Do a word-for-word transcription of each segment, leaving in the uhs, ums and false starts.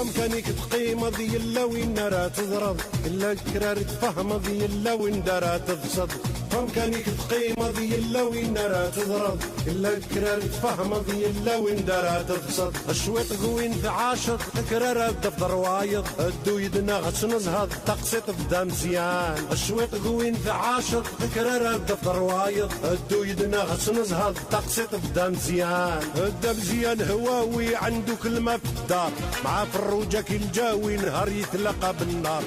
Amkan-ik teqqimeḍ yella win ara teẓreḍ, illa kra ara tfehmeḍ yella win ara teḍseḍ. Amkan-ik teqqimeḍ yella win ara teẓreḍ, illa kra ara tfehmeḍ yella win ara teḍseḍ. Cwiṭ deg win tɛaceḍ, kra ara d-tafeḍ rwayeḍ, ddu yid-neɣ ad tnezheḍ, taqsiṭ d ameẓyan. Cwiṭ deg win tɛaceḍ, kra ara d-tafeḍ rwayeḍ, ddu yid-neɣ ad tnezheḍ, taqsiṭ d ameẓyan. D ameẓyan hwawi, عنده كلمة في الدار، مع فروجك الجاوي نهار يتلاقى بالنار.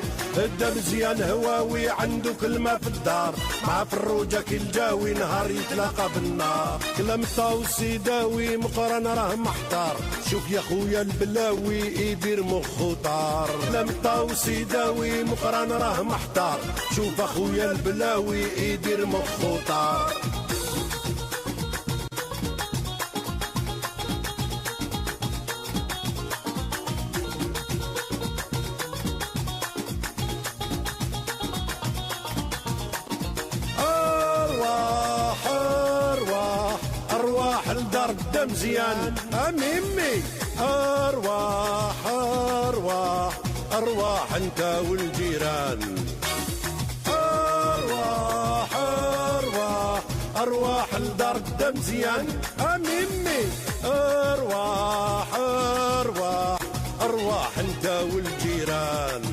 د ameẓyan hwawi, عنده كلمة في الدار، مع فروجك الجاوي نهار يتلاقى بالنار. كلام طاوس يداوي، مقران راه محتار، شوف يا خويا البلاوي يدير مخو طار. كلام طاوس يداوي، مقران راه محتار، شوف اخويا البلاوي يدير مخو طار. أرواح، أرواح، أرواح لدار الدمزيان. أميمي، أرواح، أرواح، أرواح أنت والجيران. أرواح، أرواح، أرواح لدار الدمزيان. أميمي، أرواح، أرواح، أرواح أنت والجيران.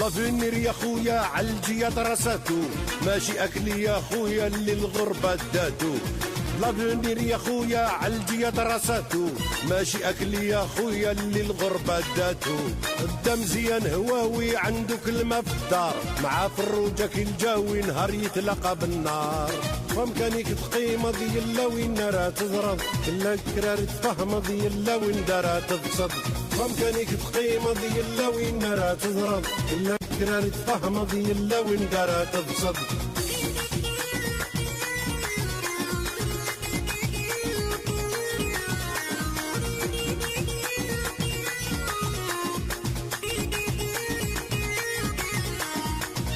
L'avenir يا خويا على الجياد راساتو، ماشي أكل يا خويا اللي الغربة داتو. L'avenir يا خويا على الجياد راساتو، ماشي أكل يا خويا اللي الغربة داتو. الدمزيان هواوي عنده كلمة في الدار، مع فروجك الجاوي نهار يتلاقى بالنار. فمكانك تقيمض يلا وين راه تضرب، كلا كرار تفهمض يلا وين دارها تبسط. فمكانك تقيمض يلا وين راه تضرب، كلا كرار تفهمض يلا وين دارها تبسط.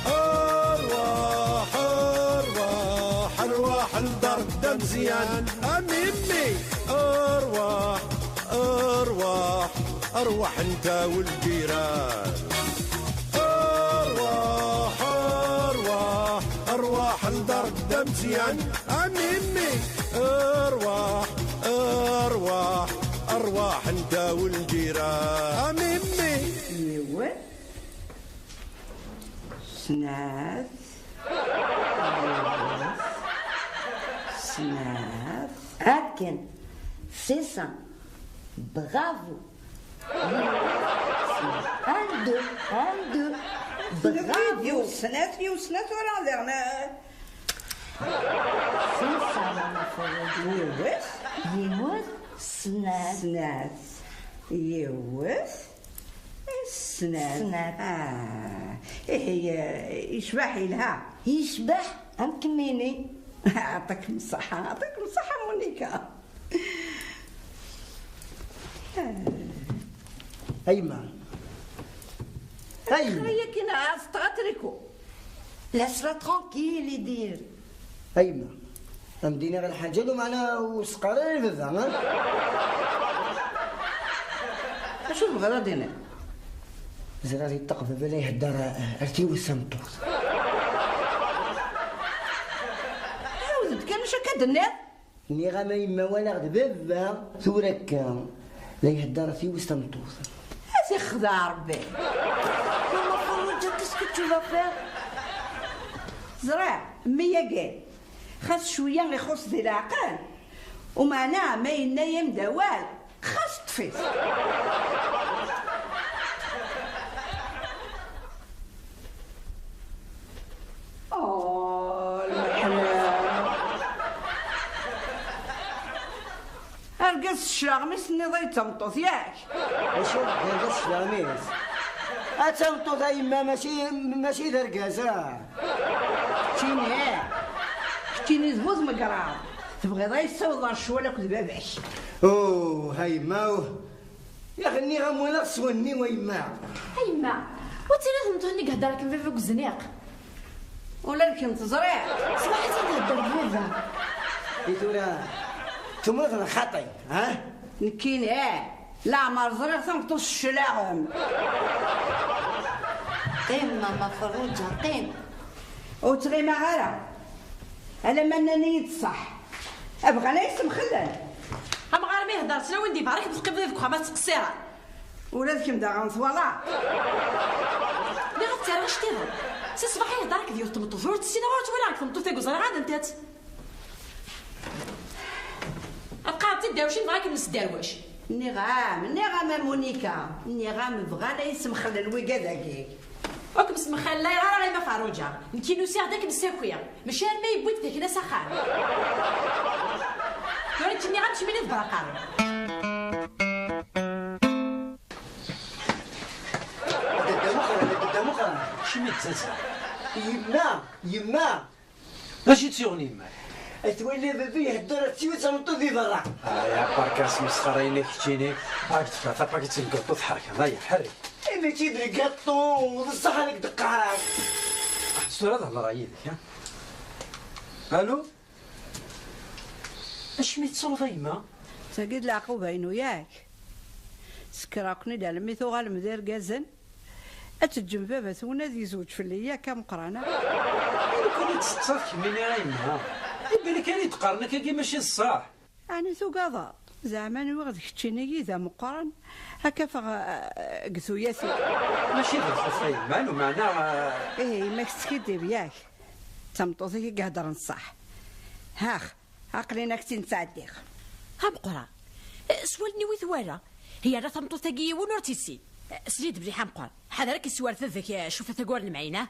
أرواح، أرواح، أرواح لدار الدمزيان. أميمي، أرواح، أرواح، أرواح أنت والجيران. أرواح، أرواح، أرواح لدار الدمزيان. أميمي، أرواح، أرواح، أرواح أنت والجيران. أميمي. Yiwet, snat, yiwet, snat. Akken, c'est ça. Bravo. Un, deux, un, deux. Bravo. Yiwet, snat, yiwet, snat, tura daɣen. C'est ça, mon enfant. Yiwet. Yiwet, snat. Snat. Yiwet. Snat. Snat. Ah. Ih, yecbeḥ, yelha. Yecbeḥ am kemmini. Ɛṭikem ṣṣeḥḥa, ɛṭikem ṣṣeḥḥa, Monica. A yemma. A yemma. Xir yakin, ɛass-, tɣatriko. Laisse-la tranquille, idir. A yemma, am d-iniɣ lḥaǧa, lumeɛna ur s-qqar ara i baba, ha? Acu tebɣiḍ ad d-tiniḍ? Ẓriɣ yeṭṭeq baba la ihedder ar tiwet tameṭṭut. Ɛawed-d kan acu akka d-tenniḍ. Nniɣ-am a yemma, walaɣ-d baba tura akka la ihedder ar tiwet tameṭṭut. A t-ixdeɛ Rebbi. Maman Farruǧa, qu'est-ce que tu vas faire? Ẓriɣ, mmi-agi, xas cwiya ixuṣ di leɛqel, umeɛna ma yenna-yam-d awal, xas ṭṭef-it. Oh, lmeḥna. Argaz s cclaɣem-is, tenniḍ-iyi d tameṭṭut, yak? Acu? D argaz s cclaɣem-is? A tameṭṭut a yemma, mačči, mačči d argaz, ah. Keččini, keččini d bu tmegraḍ. Tebɣiḍ ad yi-tessiwḍeḍ ɣer ccwal akked baba-k. Oh, a yemma, oh. Aɣ nniɣ-am walaɣ s wanni a yemma. A yemma, ur tili tmeṭṭut-nni i ihedder akken baba deg uzniq? Ula d kemm teẓriḍ. Ṣbaḥ i tt-ihedder d baba. I tura, tumneḍ neɣ xaṭi, ha? Nekkini, eh, leɛmer ẓriɣ tameṭṭut s cclaɣem. Qqim, mama Ferruǧa, qqim. Ur ttɣimaɣ ara. Alamma nnan-iyi-d ṣṣeḥ. Bɣan ad yi-semxellen. Amɣar mi ihedder s lawan di berra, teqqimeḍ deg uxxam ad tettqeṣṣireḍ. Ula d kemm daɣen twalaḍ. Lliɣ ad ttarraɣ iceṭṭiḍen. Si ṣṣbeḥ ihedder akked yiwet tmeṭṭut, ur tt-ssineɣ ur tt-walaɣ deg tmeṭṭut-agi, ur ẓriɣ ara d anta-tt. Ad teqqareḍ tidderwicin, bɣa kem-nesderwec. Nniɣ-am, nniɣ-am a Monica, nniɣ-am bɣan ad yi-semxellen wigad-agi. Ur kem-ssemxalleɣ ara a yemma Ferruǧa, nekkini usiɣ-d ad kem-ssakiɣ, mačči armi yewwi-d takna s axxam. Tura nekk nniɣ-am kemmini d berqarru. Dadda Muxran, dadda Muxran. Acimi d tazza? Yemma, yemma. D acu i tt-yuɣen yemma-k? Ad twali baba ihedder ad tt-iwit tameṭṭut di berra. Aya, berka asmesxer-a-inek keččini. Ad k-d-fkeɣ tapakit n lgaṭu tḥerkeḍ, aya, ḥerrek. Imi-tt-id lgaṭu, d ṣṣeḥ ad k-d-qqareɣ. Tura ad hedreɣ yid-k, ha? Alo? Acimi tettruḍ a yemma? Tagi d leɛquba-inu, yak? Sekreɣ-ken-id almi tuɣalem d irgazen. Ad teǧǧem baba-twen ad yezweǧ fell-i, yak a Meqqran, a? Amek kan i d-teṭṭseḍ kemmini a yemma? Iban kan i d-qqaren akkagi mačči d ṣṣeḥ. Ɛni tugadeḍ? Zeɛma nwiɣ d keččini i d ameqqran, ad k-afeɣ, eh, deg tuyat-iw. Mačči d lxuf a yemma, lameɛna, eh. Ihi, yemma-k teskiddib, yak? D tameṭṭut-ik i iheddren ṣṣeḥ. Hax, aql-in ak-tt-in-ttɛeddiɣ. Ameqqran, eh, s wallen-iw i t-walaɣ. Yerra tameṭṭut-agi yiwen ur tt-issin. Eh, sel-iyi-d mliḥ a Meqqran. Ḥader ad k-iswer baba-k, eh, cufat-agi ur nemɛin, ah.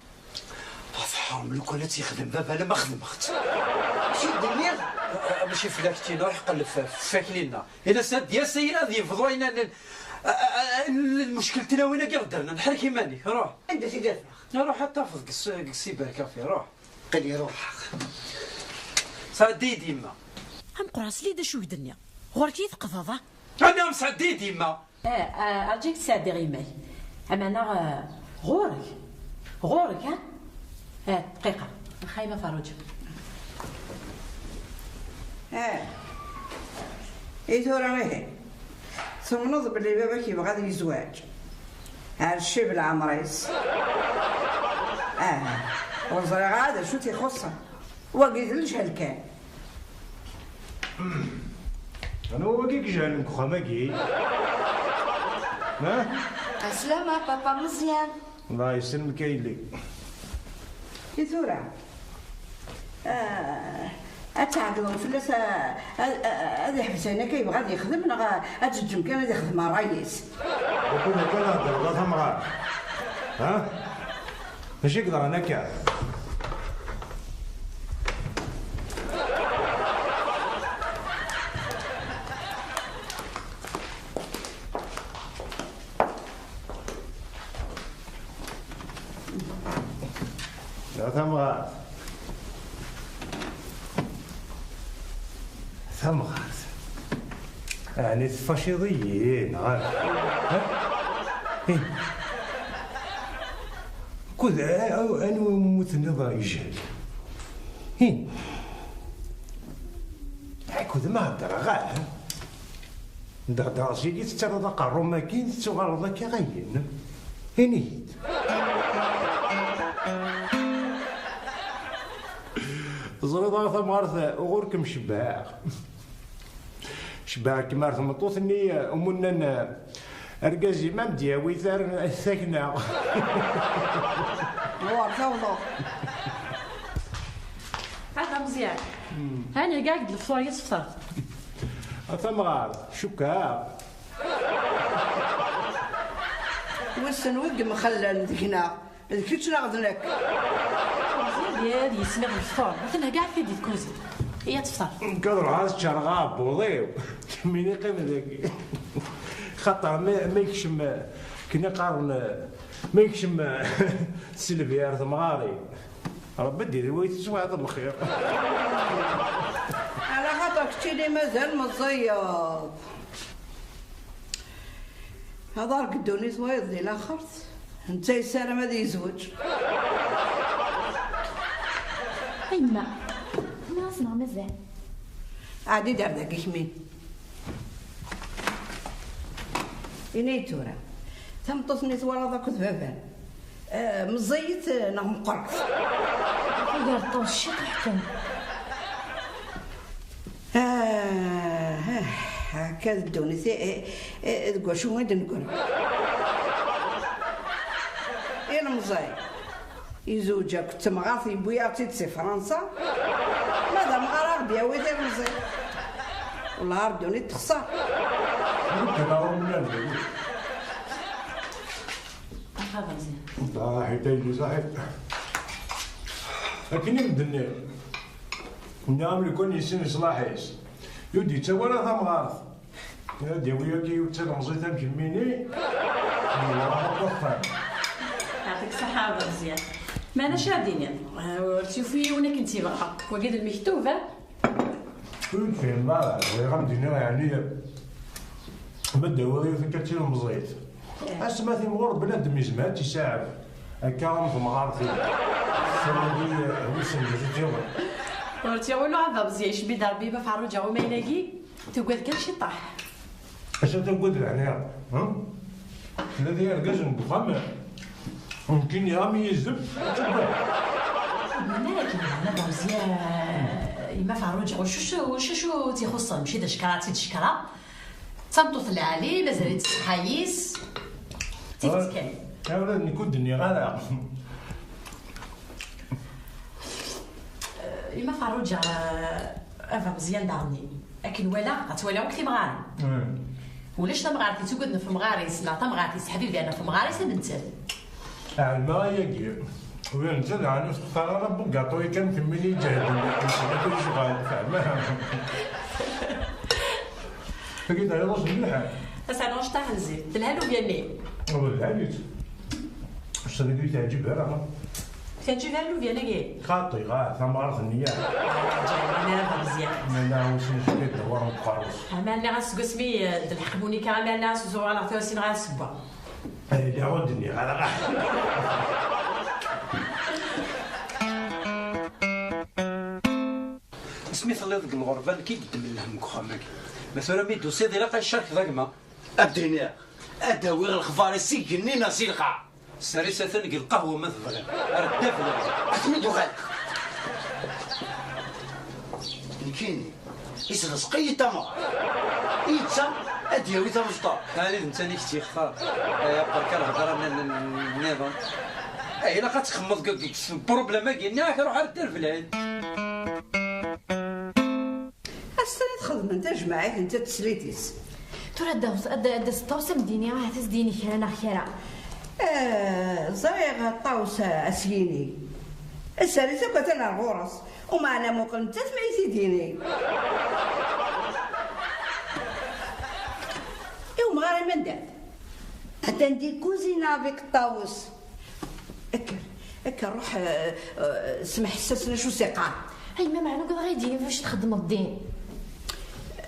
Tḥeṛm lukan ad tt-yexdem baba alamma xedmeɣ-tt. Acu i d-tenniḍ? Eh, eh, mačči fell-ak keččini, ruḥ qelleb f-, f-, f akli-nneɣ. Ini-as ad d-yas, ayen ad yebḍu ayen, ayen, a, a, a, lmuckil n tlawin-agi ɣ-d-rnan. Ḥerrek iman-ik, ruḥ. Anda t-id-afeɣ? Ruḥ ad t-tafeḍ deg s-, deg cybercafé, ruḥ. Qili ruḥeɣ. Sɛeddi-yi-d yemma. A Meqqran, sel-iyi-d acu i k-d-nniɣ. Ɣur-k i yi-teqḍeḍ, a? Aniɣ-m sɛeddi-yi-d yemma? Ah, ah, rǧu-k sɛeddiɣ yemma-k. Ameɛna, ah, ɣur-k. Ɣur-k, ha? Ah, dqiqa. Xayma Ferruǧa. Ah. I tura ihi? Tumneḍ belli baba-k yebɣa ad yezwaǧ? Ar ccib leɛmer-is. Ah, ur ẓriɣ ara d acu t-ixuṣṣen. Wagi d lǧehd kan. Anwa wagi i ijehlen deg uxxam-agi? Ha? Aslama, papa Meẓyan. Allah yesselmek a yelli. I tura? Ah, ad tɛeggleḍ fell-as, ah, ad, ad, ad iḥbes ayen akka yebɣa ad yexdem, neɣ ad teǧǧem kan ad ixdem ṛṛay-is? Akken akka ara heddreḍ a Tamɣart. Ha? D acu i yeḍran akka? A Tamɣart. Tamɣart. Ɛni tfaciḍ-iyi, neɣ? Ha? Ih. Kud, a-, a-, anwa umi tenniḍ ijehlen? Ih. Kud ma heddreɣ, ah? Dɣa, dɣa, sidi tettarraḍ aqerru-m akkin, tettuɣaleḍ akka ayen. Ini-yi-d. Teẓriḍ a Tamɣart, ɣur-kem cebbaɣ. Cebbaɣ-kem ar tmeṭṭut-nni umunnan, argaz-im am d-yawi tar-, takna. Ɣur tawḍeḍ. Ata Meẓyan. Hmm. Hani, heggaɣ-ak-d lefṭur, ad tefṭreḍ. A Tamɣart, cukkeɣ. Wissen wi yemxellen deg-neɣ, d kečč neɣ d nekk? Meẓyan, ad yismiḍ lefṭur, atan heggaɣ-ak-t-id di tkuzint. Iyya ad tefṭer. Nekk ad ruḥeɣ ad ččareɣ aɛebbuḍ-iw. Kemmini qqim dagi. Xaṭer ma, ma yekcem, akken i qqaren, ma yekcem Silvi ar temɣarin. Rebbi ad d-idawi teswiɛt n lxir. Ala xaṭer keččini mazal meẓẓiyeḍ. Aḍar deg ddunit wayeḍ di laxert, netta yessaram ad yezweǧ. A yemma, nniɣ-as neɣ mazal? Ɛeddi-d ar dagi kemmin. Ini-yi-d tura, tameṭṭut-nni twalaḍ akked baba-m, eh, meẓẓiyet, eh, neɣ meqqret? Ugar ṭṭawes ciṭuḥ kan. Ah, ah, akka d ddunit, eh, eh, eh, deg wacu i d-neggra? Ilemẓi yezweǧ akked temɣart, yewwi-yaɣ-tt-id si Fransa, ma d amɣar a ɣ-d-yawi tilemẓi. Wellah ar ddunit texṣer. Ḥiṭ a yelli, saḥit. Akken i m-d-nniɣ, nniɣ-am lukan yessin leṣlaḥ-is, ur d-yettawi ara tamɣart. Ad d-yawi yagi yiwet d tilemẓit am kemmini, yewɛer akk axxam. Yeɛṭik ṣṣeḥḥa a Baba Meẓyan. Meɛna acu ara d-iniḍ? Ur tt-yufi yiwen akken tt-yebɣa. Wagi d lmektub, ah? Ur d-fhimeɣ ara, bɣiɣ ad m-d-iniɣ yeɛni ma d-tawiḍ yiwet akka d tilemẓit. Asma timɣur bnadem yezmer ad tt-isaɛef. Akka am temɣart-iw. Tawagi wissen d acu tt-yuɣen. Ur tt-yuɣ ula a Baba Meẓyan, icebbi-d Rebbi ma Ferruǧa umaynagi. Tugad kan ciṭṭaḥ. Acu tugad leɛnaya? Tella d argaz deg uxxam, nekkini am yizem, ad tugad. Melmi ara k-yebɣan a Baba Meẓyan, yemma Ferruǧa, wacu, wacu, wacu tt-ixuṣṣen? Mačči d acekra, d tt-id-cekra. D tameṭṭut lɛali, mazal-itt ṣṣeḥḥa-is. D tidet kan. Ula d nekk ur d-nniɣ ara. Yemma Ferruǧa, a Baba Meẓyan daɣen, akken walaɣ, ad twaliɣ akk timɣarin. Ulac tamɣart yettuggaden ɣef umɣar-is, neɣ tamɣart yesseḥbiben ɣef umɣar-is am nettat. Ɛelmeɣ ayagi. Ula d netta daɣen ur t-textar ara bugaṭu-yi kan kemmini iǧehden, yesɛa akk lecɣal, fehmeɣ. Tagi teɛyiḍ-as mliḥ. Ass-a neɣ cṭaḥ n zik. Telha lubya-nni? Ur telha-tt. Ass-a dagi ur teɛǧib ara. Ur teɛǧib ara lubya-nni-agi? Xaṭi, ɣa, tamɣart-nni ya. Ǧǧan ara Meẓyan. Nna ɣas necka-d awar n uqerru-s. Amer nniɣ-as seg wasmi d lḥeqq Munika, amer nniɣ-as zuɣ ɣer tawasi neɣ ɣer ssebba. Lliɣ ur d-nniɣ ara. Asmi telliḍ deg lɣerba, nekk i yeddmen lhemm deg uxxam-agi. Ma tura mi d-tusiḍ, ilaq ad icerk d gma. Ad d-iniɣ, ad d-awiɣ lexbar-is si igenni neɣ si lqaɛ. Sers-it atan deg lqahwa ma tebɣiḍ. Ar ddabex. Ad ten-id-uɣal. Nekkini, isreẓq-iyi tamɣart. Itta ad d-yawi tamecṭart. Ali d netta i k-tt-yextar. Aya berka lhedra nniḍen. Ilaq ad txemmeḍ deg problème-agi-nni, ad k-ruḥ ar ddabex. Ass-a i txedmen tajmaɛit n teslit-is. Tura ad d-aɣ- ad d-, ad d-tas Ṭawes ad m-d-yini, ahat ad s-d-yini kra neɣ kra. Eh, ẓriɣ Ṭawes a s-yini. Sser-it akk atan ar ɣur-s. Umeɛna muqel nettat ma i t-id-yini. I umɣar-im anda-t? Atan di kuzina avec Ṭawes. Kker, kker, ruḥ, eh, eh, semḥ-as acu s-iqqar. Ay, ma meɛna ugadeɣ ad yi-d-yini wacu txeddmeḍ din.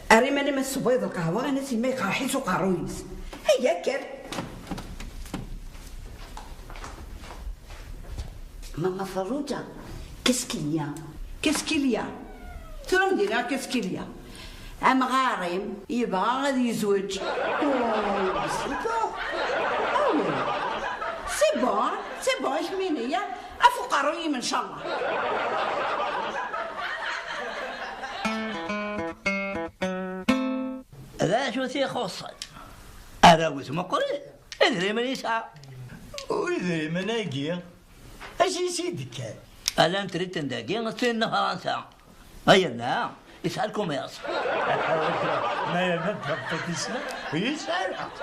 Err iman-im ad tessewwayeḍ lqahwa, ini-as yemma yeqreḥ-itt uqerruy-is. Ayya, kker. Maman Ferruǧa, qu'est-ce qu'il y a? Qu'est-ce qu'il y a? Tura m-d-iniɣ qu'est-ce qu'il y a? Amɣar-im yebɣa ad yezweǧ. Awi. C'est bon, c'est bon, kemmini, ya. Af uqerruy-im, ncallah. D acu t-ixuṣṣen? Arraw-is meqqrit, idrimen yesɛa. Ur idrimen-agi, acu i s-d-kkan? Ala n tritten dagi, tin n Fransa. Yerna yesɛa lkumirs. Ma yerna d tameṭṭut yesɛa, yesɛa lḥeqq.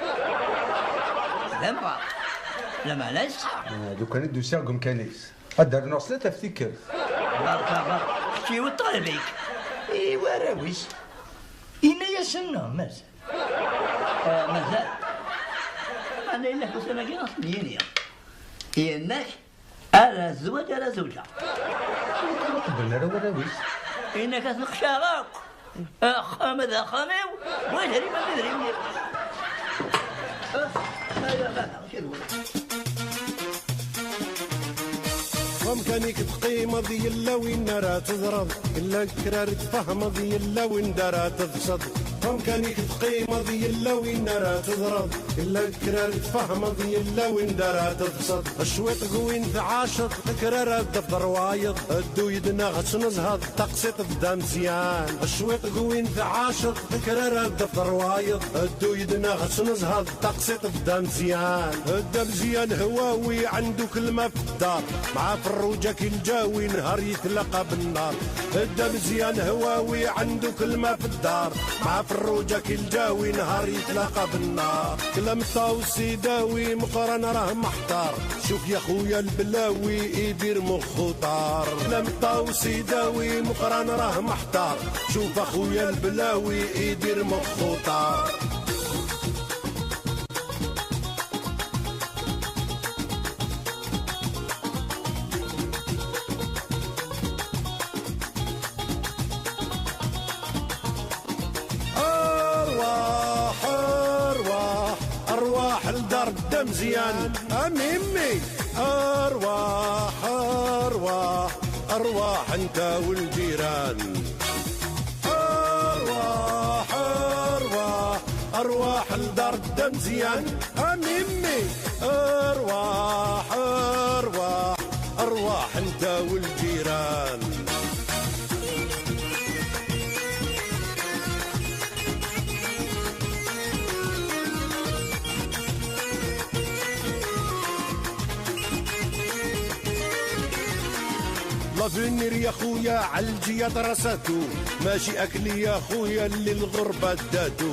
D amɣar. Lameɛna yesɛa. Lukan i d-usiɣ deg umkan-is, ad d-rnuɣ snat ɣef tikkelt. Berka, berka. Kečč iweṭṭ ṭṭaleb-ik. I warraw-is. Yenna-yasen neɣ mazal? Mazal. Meɛna yenna-k ussan-agi ad s-d-yini. Yenna-k Ara zzwaǧ ara zewǧeɣ. Ur qebblen ara warraw-is. Inna-k ad ten-qecɛeɣ akk. Axxam d axxam-iw, wa idrimen d idrimen-iw. Wamkan-ik tqimeḍ yella win ara teẓreḍ, illa kra ara tfehmeḍ yella win d ara teḍseḍ. Wamkan-ik tqimeḍ yella win ara teẓreḍ, illa kra ara tfehmeḍ yella win d ara teḍseḍ. Cwiṭ g win tɛaceḍ, kra ara d-tafeḍ rwayeḍ. Ddu yid-neɣ ad tnezheḍ, taqsiṭ d ameẓyan. Cwiṭ g win tɛaceḍ, kra ara d-tafeḍ rwayeḍ. Ddu yid-neɣ ad tnezheḍ, taqsiṭ d ameẓyan. D ameẓyan hwawi, عنده كلمة في الدار. مع فروجك الجاوي، نهار يتلاقى بالنار. D ameẓyan hwawi, عنده كلمة في الدار. مع فروجك الجاوي، نهار يتلاقى بالنار. كلام طاوس يداوي، مقران راه محتار. شوف يا خويا البلاوي، يدير مخو طار. كلام طاوس يداوي، مقران راه محتار. شوف اخويا البلاوي، يدير مخو طار. أرواح، أرواح، أرواح لدار الدمزيان. أميمي، أرواح، أرواح، أرواح أنت والجيران. أرواح، أرواح، أرواح لدار الدمزيان. أميمي، أرواح، أرواح، أرواح أنت والجيران. لافونير يا خويا، علجي يا دراساتو، ماشي أكلي يا خويا اللي الغربة داتو.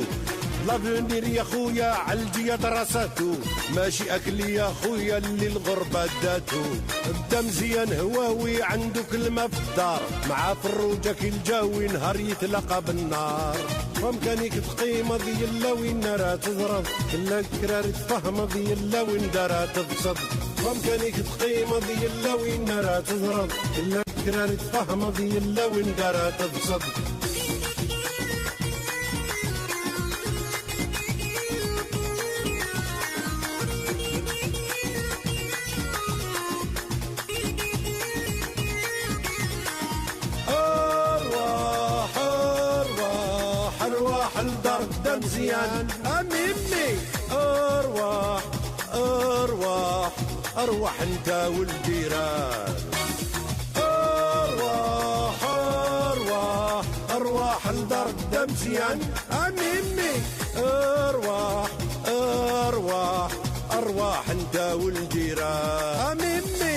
لافونير يا خويا، علجي يا دراساتو، ماشي أكلي يا خويا اللي الغربة داتو. بدا مزيان هواوي، عنده كلمة في الدار، مع فروجك الجاوي، نهار يتلاقى بالنار. وامكانك تقيمض يلا وين راه تضرب، كلا كرار تفهمض يلا وين دارها تبسط. وامكانك تقيمض يلا وين راه تضرب، كلا كرار تفهمض يلا وين دارها تبسط. أرواح، أرواح، أرواح لدار الدمزيان. أميمي، أرواح، أرواح، أرواح أنت والجيران. أرواح، أرواح، أرواح لدار الدمزيان. أميمي، أرواح، أرواح، أرواح أنت والجيران. أميمي.